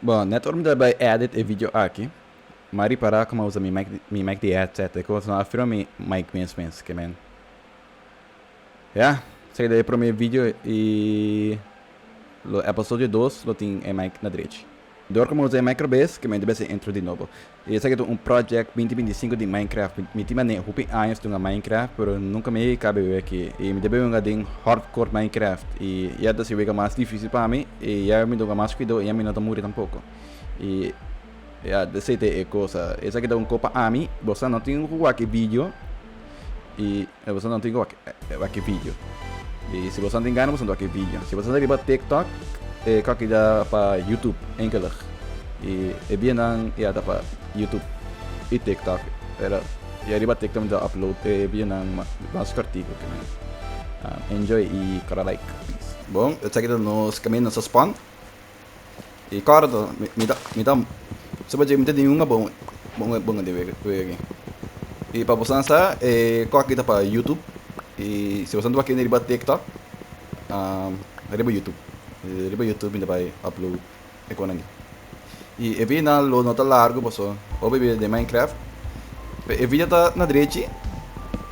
Bon, net ora mi ta bai edit e video aki, mi a ripara ku mi a usa mi mic mi mic di headset, e kos no a firma mi mic mes mes, ke men. Ya, esaki ta e prome video i lo episodio dos lo tin e mic na drechi. Dor ku mi usa e mic robes, ke men debe hasi intro di nobo. I esaki ta un project binti binti sinku di Minecraft. Mi tin manera hopi años dunga Minecraft, pero nunka mi a kabe weki. I mi debe hunga den hardcore Minecraft. I ya ta si wega mas dificil pa mi, i ya mi dunga mas kuidou i ya mi no ta muri tampoko. I ya esei ta e cosa. Esaki ta un ko pa ami. Boso no tin ku wak e video, i boso no tin ku wak e video. I si boso tin gana boso wak e video. Si boso ta riba TikTok e kòki ta pa YouTube enkelig. I e videonan ya ta pa YouTube i TikTok. Pero ya riba TikTok mi ta upload e videonan mas kòrtiku. Enjoy i kòrda like please. Bon, esaki ta nos kaminda nos a spawn. I kòrda mi ta mi ta soba dje mi ta den un bon bon di wega aki. I pa boso sa e kòki ta pa YouTube i si boso ta wak riba TikTok riba YouTube riba YouTube mi ta bai upload e konan aki. I e videonan lo no ta largu paso hopi bia den Minecraft e video ta na drechi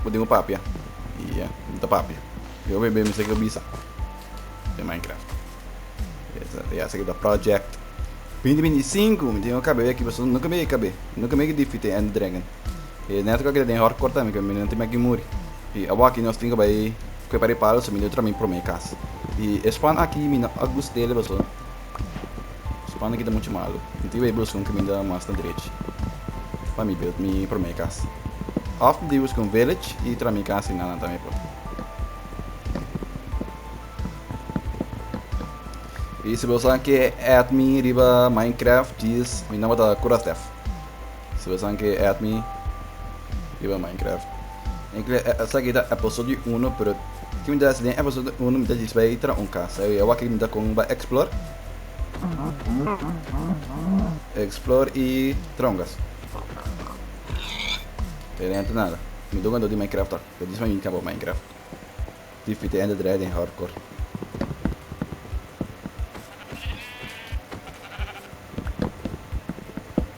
bo tin ku papia i ya mi ta papia i hopi bia mi sa ke bisa den Minecraft. Ya esaki ta project 2025 mi tin ku kabe aki pasobra nunka mi a kabe nunka mi a defeat e ender dragon e net ku a keda den hardcore tambe ku mi no tin aki muri i awor aki nos tin ku bai kue par di palo so mi no tra mi prome kas i e spawn aki mi no a gust'el pasobra spawn aki ta muchu malu mi tin ku bai buska un kaminda mas na drechi pa mi build mi prome kas of mi tin ku buska un village i tra mi kas i nan tambe por. I si boso ke add mi riba Minecraft, djis mi nomber ta Kurastef. Si boso ke add mi riba Minecraft. Esaki ta episodio uno, pero ki mi ta hasi den episodio uno mi ta djis bai tra un kas. E awor aki mi ta kon bai explore. Explore i tra un kas. Pero no ta nada. Mi ta konta di Minecraft tok. Pero djis mi kaba Minecraft. Defeat the Ender Dragon hardcore.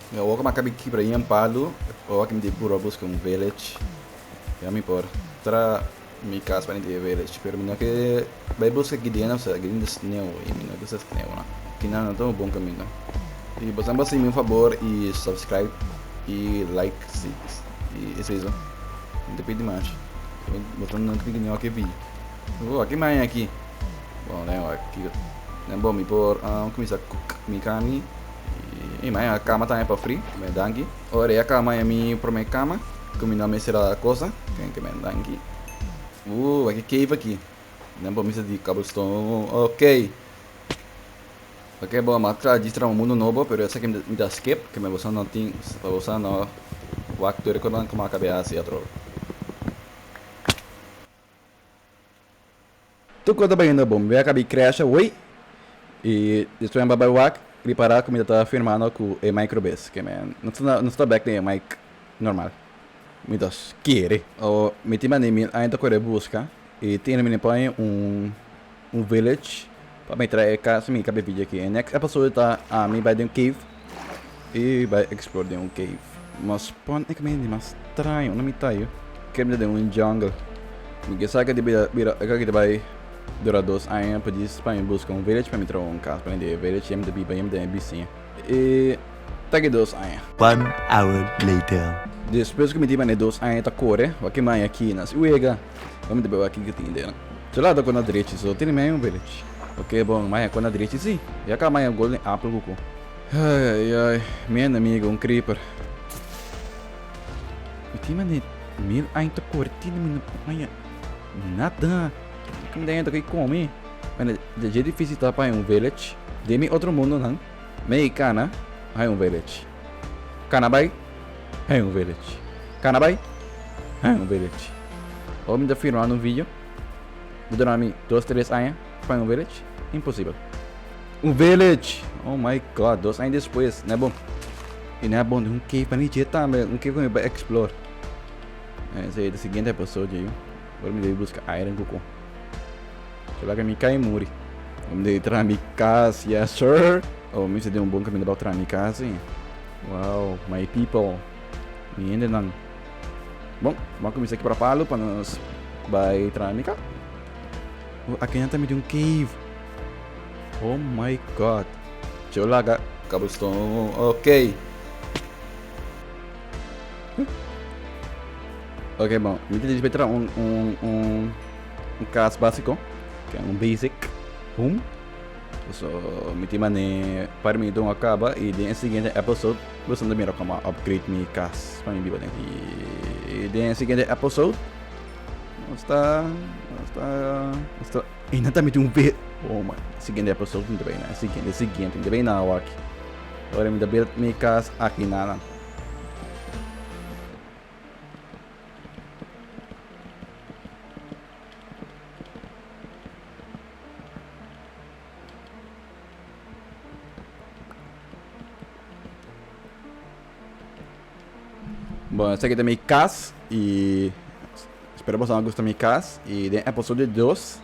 Mi awor ku mi a kabi kibra un palu, awor ku mi di purba buska un village. Ya mi por tra mi kas pa di e village, pero mi no ke bai buska aki den, osea aki den ta sneeuw i mi no gusta sneeuw no. Kinan no ta un bon kaminda. I boso a hasi mi un fabor i subscribe i like si i esei so. Mi ta pidi mas. Boso no tin ni oke vi. Oh, aki mai aki. Bon, den aki. Den bon mi por um, kuminsa cook mi kami. I mai a kama tambe pa free. Me danki. Ora e kama e mi prome kama. Ku mi no mester a cosa. Ken ke men danki. Aki cave aki. Den bon mi sa di cobblestone. Ok. Ok, bon, mi a traha djis traha un mundo nobo, pero esaki mi ta skip, ke mi boso no tin, pa boso no wak tur e konan ku mi a kabe hasi atrobe. Tur kos ta bayendo bon, mi a kabi crash awey, i despues mi a bai wak, ripara ku mi ta firmando ku e mic robes, ke mi no sta no sta bek den e mic normal, mi ta kere. O mi tin mane mil aña ta kore buska, i tin mi pone un un village pa mi trae e cas mi cabe video aki. E next episode ta ami bai den cave y bai explore den un cave. Mas pon e caminda di mas straño unda mi ta yo. Ke mi ta den un jungle. Mi ke sa ke di bira bira ke ta bai dura dos aña pa djis pa mi busca un village pa mi traha un cas pa mi den e village y mi ta biba y mi ta den e bisiña. E ta ki dos aña. One hour later. Despues ku mi tin mane dos aña ta kore wak e maya aki na si wega. Bo mi ta beba kiko tin den. Su lado ku na drechi so tene mi un village. Ok bon maya ku na drechi si. Ya ka maya golden apple kuku. Ay ay mi enemigo un creeper. Mi tin mane mil aña ta kore tene mi no maya nada. Kiko mi ta henta ku komi. Bueno dje dificil ta pa un village. Den mi otro mundo nan mei kana hay un village. Kana bai hay un village. Kana bai hay un village. Ora mi ta firmando un video, ta dura mi dos tres aña pa un village? Imposibel. Un village! Oh my god, dos aña despues, no e bon. I no e bon den un cave pa mi dje tambe, un cave ku mi bai explore. Esei ta siguiente episodio yu. Ora mi debe buska iron ku ku. Ojalá ku mi kai muri. Mi debe traha mi kas, yes sir. Oh, mi mester den un bon kaminda pa traha mi kas ei. Wow, my people. Mi hendenan. Bon, bo a kuminsá kibra palu pa nos bai traha mi kas. Oh, aki nan ta mete un cave. Oh my God. Yo laga cobblestone. Ok. Ok, bon. Mi ta djis traha un, un, un, un kas básiko. Ke un basic home. So, mi tin mane par mi don a kaba i den e siguiente episode boso ta mira komo a upgrade mi kas pa mi biba den. I den e siguiente episode nos ta, nos ta, nos ta, i nan ta mete un ve, oh my, siguiente episode mi ta bai na, siguiente, siguiente, mi ta bai na awor aki. Ora mi ta build mi kas aki na nan. Bon, esaki ta mi kas i espero boso a gusta mi kas i den episodio dos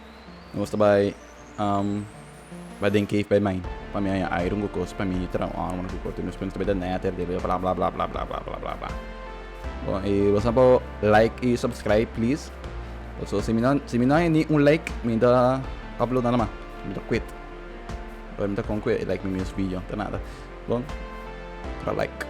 nos ta bai bai den cave bai mine pa mi haña iron ku kos pa mi traha un armor ku kos despues nos ta bai den nether bla bla bla bla bla bla bla bla. Bon i boso por like i subscribe please. Paso si mi no si mi no haña ni un like mi ta upload nada mas. Mi ta quit. Ora mi ta kon quit like mi mes video ta nada. Bon tra like.